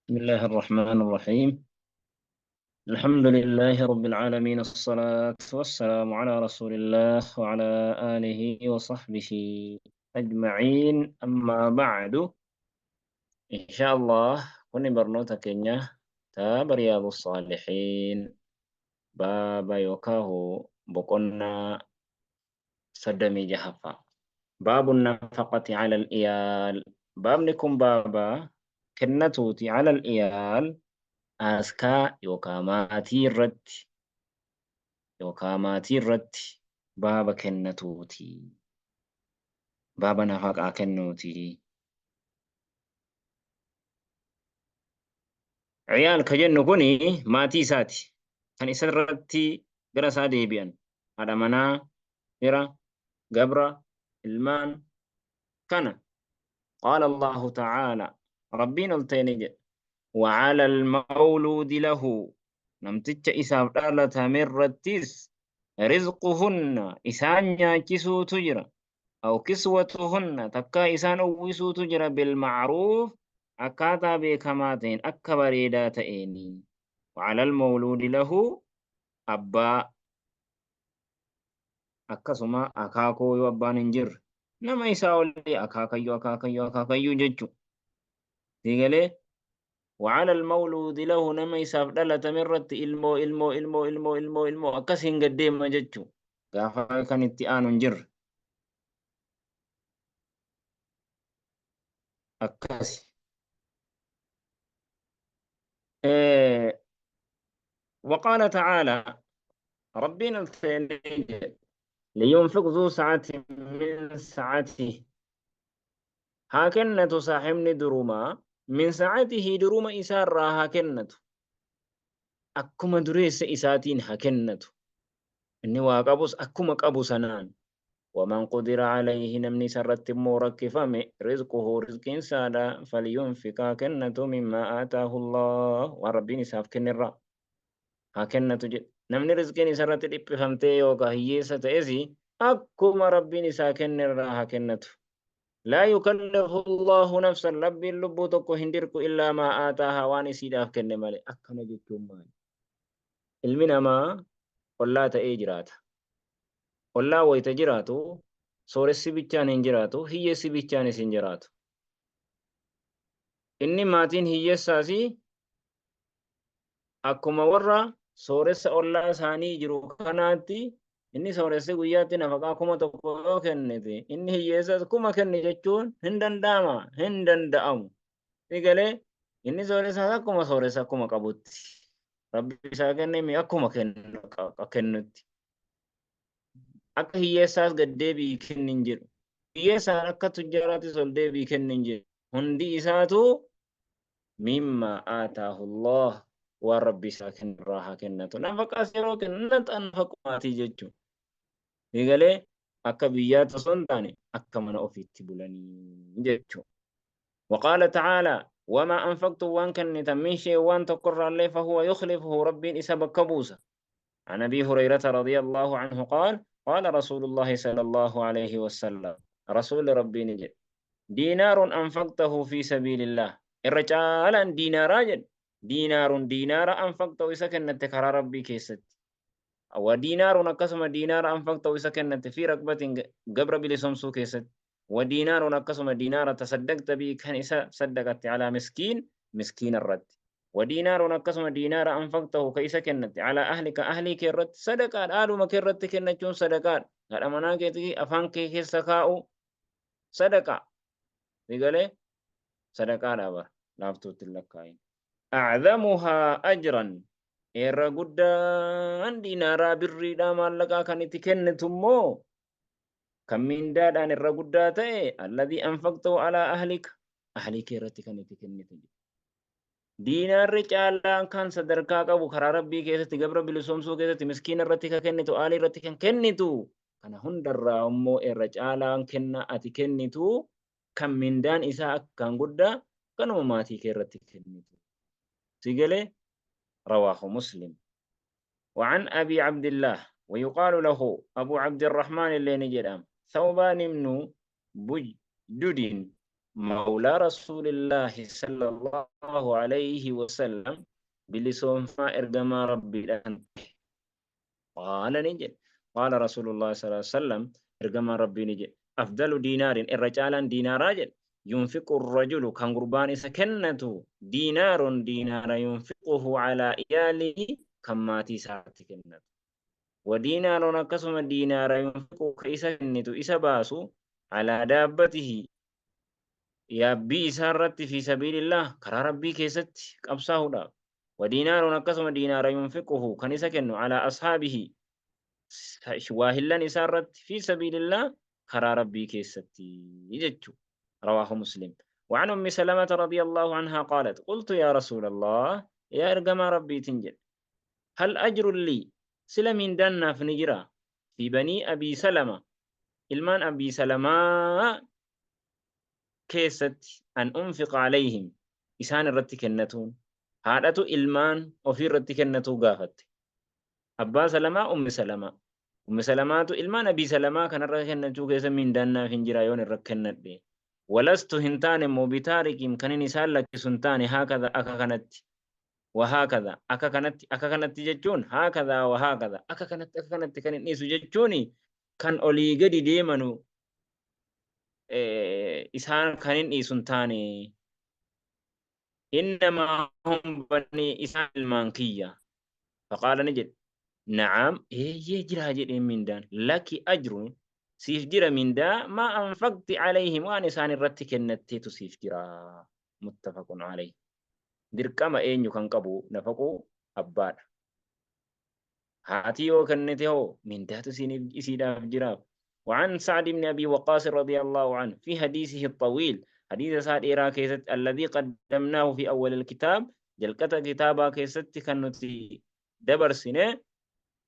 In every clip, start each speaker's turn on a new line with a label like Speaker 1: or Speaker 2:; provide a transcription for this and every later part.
Speaker 1: بسم الله الرحمن الرحيم. الحمد لله رب العالمين، الصلاة والسلام على رسول الله وعلى آله وصحبه أجمعين. أما بعد، إن شاء الله كن برنوتا كينيا تاب رياض الصالحين بابا يوكاهو بقنا سدمي جهفا باب النفقة على الإيال. بابنكم بابا كنتوتي على الإيال askaa yookaan maatii irratti yookaan maatii irratti baaba kennatuuti. Baaba nafaqaa kennuuti. Ciyaal ka jennu kuni maatii isaati. Kan isa irratti gara isaa deebi'an. Haadha manaa, fira, gabra, ilmaan kana. Qaala Allahu ta'aala. Rabbiin ol ta'e ni jedha. وعلى المولود له namticha isaaf dhalatame irrattis rizquhunna isaan nyaachisuutu jira aw kiswatuhunna takkaa isaan uwwisuutu jira bilma'ruuf akkaataa beekamaa ta'een akka bareedaa ta'eeni. وعلى المولود له abbaa akkasuma akaakoo yoo abbaan hin jirre nama isaa olii akaakayyuu akaakayyuu akaakayyuu jechu siigalee. وعلى المولود له nama isaaf dhalatame irratti ilmoo ilmoo ilmoo ilmoo ilmoo ilmoo akkasiin gad deema jechu gaafa kan itti aanu hin jirre akkasi. وقال تعالى ربنا الثاني لينفق ذو سعة من سعته haa kennatu saaxibni durumaa min sa'atihi duruma isaarraa haa kennatu akkuma dureessa isaatiin haa kennatu inni waa qabus akkuma qabu sanaan. Waman qudira alayhi namni isarratti immoo rakkifame rizquhu rizqiin isaadha falyunfiq haa kennatu mimmaa aataahu Allah waan rabbiin isaaf kennerraa haa kennatu jedhe. Namni rizqiin isarratti dhiphifamtee yookaan hiyyeessa ta'es akkuma rabbiin isaa kennerraa haa kennatu. Laa yukallifu Allahu nafsan rabbiin lubbuu tokko hin dirqu illaa maa aataahaa waan isiidhaaf kenne malee. Akkana jechuun maali? Ilmi namaa ollaa ta'ee jiraata. Ollaa wayita jiraatu sooressi bichaan hin jiraatu, hiyyeessi bichaanis hin jiraatu. Inni maatiin hiyyeessaas Akkuma warra sooressa ollaa isaanii jiru kanaatti inni sooressi guyyaatti nafaqaa 1000 yoo kennite inni hiyyeessas 1000 kenni jechuun hin danda'ama hin danda'amu. Ni galee inni sooressaas akkuma sooressa akkuma qabutti rabbi isaa kennemi akkuma kennutti. Akka hiyyeessaas gad deebi'i kenni hin jedhu. Hiyyeessaan akka tujjaaraattis ol deebi'i kenni hin jedhu. Hundi isaatu mimma aataahu Allah waan rabbi isaa kenne irraa haa kennatu. Nafaqaas yeroo kennu nafaqumaatii jechuudha. Eegalee akka biyyaatti osoo hin taane akka mana ofiitti bulanii jechuudha. Waqaala ta'aalaa wamaa anfaqtum waan kennitan min shay'in waan tokkorraallee fahuwa yukhlifuhu rabbiin isa bakka buusa. عن أبي هريرة رضي الله عنه قال قال رسول الله صلى الله عليه وسلم رسول ربي نجد دينار أنفقته في سبيل الله irra caalaan diinaaraa jedhe diinaarun diinaara anfaqtahu isa kennatte karaa rabbii keessatti wa diinaarun akkasuma diinaara anfaqtahu isa kennatte fi raqbatin gabra bilisomsuu keessatti wa diinaarun akkasuma diinaara tasaddaqta bii kan isa saddaqatte alaa miskiin miskiina irratti wa diinaarun akkasuma diinaara anfaqtahu ka isa kennatte alaa ahlika ahlii kee irratti sadaqaadha haaluma kee irratti kennachuun sadaqaadha haadha manaa keetii afaan kee keessa kaa'u sadaqaa si galee sadaqaadha bar laaftuutti hin lakkaa'in. A'zamuhaa ajran irra guddaan diinaaraa birriidhaa maallaqaa kan itti kennitu immoo kan mindaadhaan irra guddaa ta'e alladhii anfaqtahu alaa ahlika ahlii kee irratti kan itti kennitu. Diinaarri caalaan kan sadarkaa qabu karaa rabbii keessatti gabra bilisoomsuu keessatti miskiina irratti kan kennitu aalii irratti kan kennitu kana hundarraa immoo irra caalaan kennaa ati kennitu kan mindaan isaa akkaan guddaa kanuma maatii kee irratti kennitu. Si galee rawaahu muslim. وعن أبي عبد الله ويقال له أبو عبد الرحمن اللي نجدام ثوبان بن بجدد Mawlaa Rasuulillaahi sallallahu alayhi wasallam bilisoomfaa ergamaa Rabbiidha kan ta'e. Qaala ni jedhe. Qaala Rasuulullaahi sallallahu alayhi wasallam ergamaan Rabbii ni jedhe. Afdalu diinaarin irra caalaan diinaaraa jedhe. Yunfiqu rajulu kan gurbaan isa kennatu diinaarun diinaara yunfiquhu alaa iyaalihi kan maatii isaatti kennatu. Wa diinaarun akkasuma diinaara yunfiqu ka isa kennitu isa baasu alaa daabbatihi yaabbii isaa irratti fi sabiilillah karaa Rabbii keessatti qabsaa'uudhaaf. Wa diinaarun akkasuma diinaara yunfiquhu kan isa kennu alaa ashaabihi waahillan isaa irratti fi sabiilillah karaa Rabbii keessatti jechuudha. رواه مسلم. وعن أم سلمة رضي الله عنها قالت قلت يا رسول الله يا إرجما ربي تنجل هل أجر لي سلمين دنا في نجرة في بني أبي سلمة ilmaan Abii Salamaa keessatti an unfiqa alayhim isaan irratti kennatuun haadhatu ilmaan ofii irratti kennatuu gaafatte. Abbaa Salamaa Ummi Salamaa. Ummi Salamaatu ilmaan Abii Salamaa kanarra kennachuu keessa mindaan naaf hin jira yoon irra kennadhe. Walastu hin taane immoo bitaarikiim kan inni isaan lakkisu hin taane haakadha akka kanatti. Wahaakadha akka kanatti akka kanatti jechuun haakadha wahaakadha akka kanatti akka kanatti kan hin dhiisu jechuun kan olii gadi deemanu isaan kan hin dhiisu hin taane. Innamaa hum banii isaan ilmaan kiyya. Faqaala ni jedhe. Na'am eeyyee jiraa jedheen mindaan. Laki ajrun siif jira mindaa maa anfaqti alayhim waan isaan irratti kennatteetu siif jira. Muttafaqun alayhi. Dirqama eenyu kan qabu nafaquu abbaadha. Haati yoo kennite hoo mindaatu isiidhaaf jiraaf. وعن سعد بن أبي وقاص رضي الله عنه في حديثه الطويل حديث سعد إيرا كيست الذي قدمناه في أول الكتاب جلقة كتابا كيست كنتي دبر سنة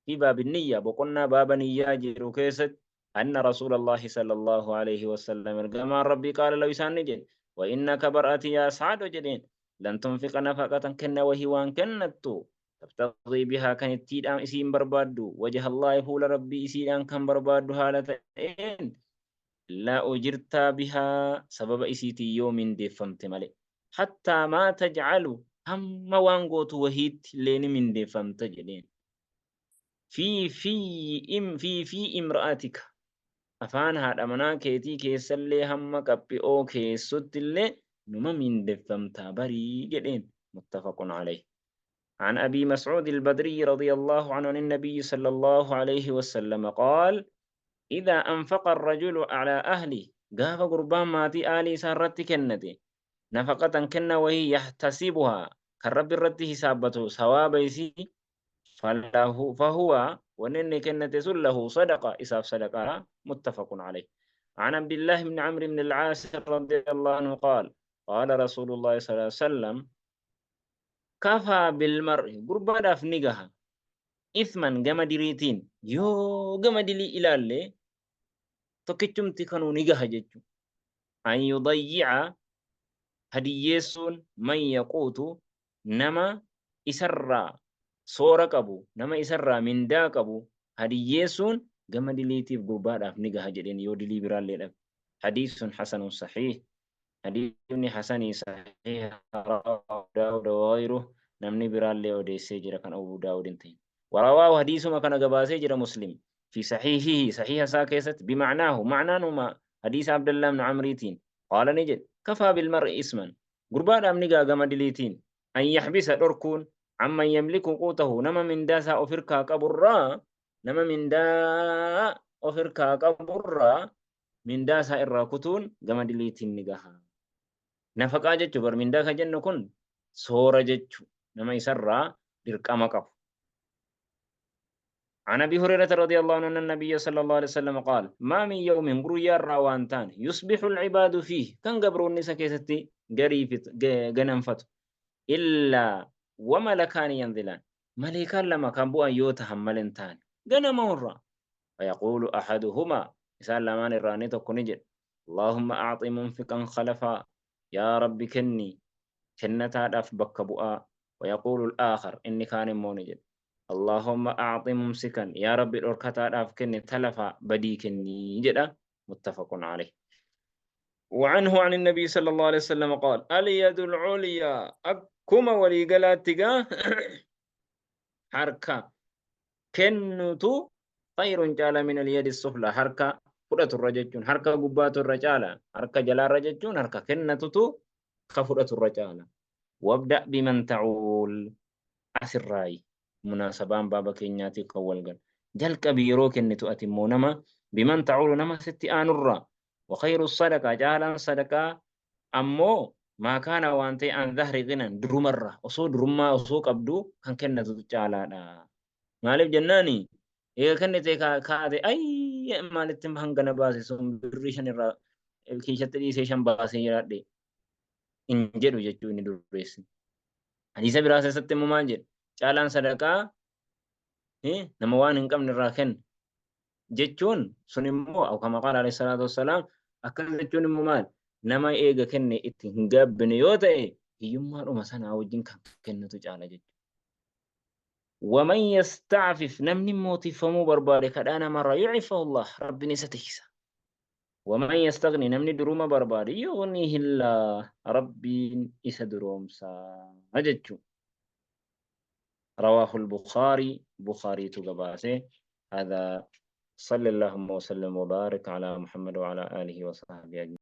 Speaker 1: في باب النية بقلنا باب نية جيرو كيست أن رسول الله صلى الله عليه وسلم كما ربي قال لو يسان وإنك برأتي يا سعد جدين لن تنفق نفقة كنا وهي وان كنتو تبتغي بها كان التيدان إسين بربادو وجه الله فول ربي إسيدان كان بربادو هالتين لا أجرت بها سبب إسيتي يوم دفمت مالي حتى ما تجعلوا هم وانغوت وهيت لين من دفمت جدين في في إم في في امرأتك afaan haadha manaa keetii keessallee hamma qaphi'oo keessotti illee numa mindeffamtaa barii jedheen muttafaqun alayh. عن أبي مسعود البدري رضي الله عنه عن النبي صلى الله عليه وسلم قال إذا أنفق الرجل على أهله قاف قربان ماتي آلي سارت كنتي نفقة كنا وهي يحتسبها كالرب الرد حسابته ثواب يسي فله فهو ونن كنت له صدقة إساف صدقة متفق عليه. عن عبد الله بن عمرو بن العاص رضي الله عنه قال قال رسول الله صلى الله عليه وسلم كفى بالمرء قربا نجها إثما جم دريتين يو جم دلي إلى اللي تكتم تكنو نجها جتو أن يضيع هديسون من يقوت نما إسرّا soora qabu nama isarraa mindaa qabu hadiyyeessuun gama diliitiif gurbaadhaaf ni gaha jedheen yoo dilii biraallee dhabe. Hadiisun hasanun sahiih. Hadiisni hasanii sahiih Daawud wagayruh namni biraallee odeessee jira kan Abu Daawud hin ta'in. Warawaahu hadiisuma kana gabaasee jira Muslim fi sahiihihi sahiiha isaa keessatti bimacnaahu macnaanuma hadiisa Abdullah ibn Amriitiin qaala ni jedhe kafaa bilmar'i isman gurbaadhaaf ni gaha gama diliitiin an yaxbisa dhorkuun عمن يملك قوته نما من داسا أفركا قبرا نما من دا أفركا قبرا من داسا إراكتون كما دليتين نجاها نفقا جتشو بر من داكا جنو كن سورة جتشو نما يسرى درقام قف. عن أبي هريرة رضي الله عنه أن النبي صلى الله عليه وسلم قال ما من يوم قريا روانتان يصبح العباد فيه كان قبروا النساء كيستي قريفت جننفت إلا وملكان ينزلان ملكان لما كان بؤا يوتهم ملنتان غنم مرة فيقول أحدهما إسال لمان الراني تكونجد اللهم أعطي منفقا خلفا يا رب كني كنتا داف بك بؤا ويقول الآخر إني كان مونجد اللهم أعطي ممسكا يا رب الأركتا داف كني تلفا بدي كني جدا متفق عليه. وعنه عن النبي صلى الله عليه وسلم قال: اليد العليا، akkuma waliigalaatti gaa harka kennutu، خير caala، من اليد السفلى harka fudhaturra jechuun, harka gubbaatu irra caala harka jalaarra jechuun, harka kennatutu ka fudhaturra caala. وابدأ بمن تعول. Asirraayi munaasabaan baaba keenyaatiif kan wal galu. Jalqabi yeroo kennitu ati immoo nama بمن تعول nama sitti aanurra. وخير الصدقة caalaan sadaqaa ammoo ما كان waan ta'e عن ظهر غنى durumarra, osoo durummaa osoo qabdu kan kennatu caalaadha. Maaliif jennaani, eega kennite kaate, ayy, maalitti hangana baase, sun birrii 5 irraa kiishatti dhiisee 5 baasee jiraadhe hin jedhu jechuu inni dureessi. Hadiisa biraa keessatti immoo maal jedha? Caalaan sadaqaa nama waan hin qabne irraa kenna jechuun sun immoo كما قال عليه الصلاة والسلام. Akkas jechuun immoo maal? Nama eega kenne itti hin gaabbine yoo ta'e, hiyyummaadhuma sanaa wajjin kan kennutu caala jechuudha. ومن يستعفف namni mootiffamuu barbaade kadhaa namarraa، يعفه الله rabbiin isa tiisa. ومن يستغن namni duruma barbaade، يغنه الله rabbiin isa duroomsa jechuudha. رواه البخاري بخاري gabaase. هذا، صلى اللهم وسلم وبارك على محمد وعلى آله وصحبه أجمعين.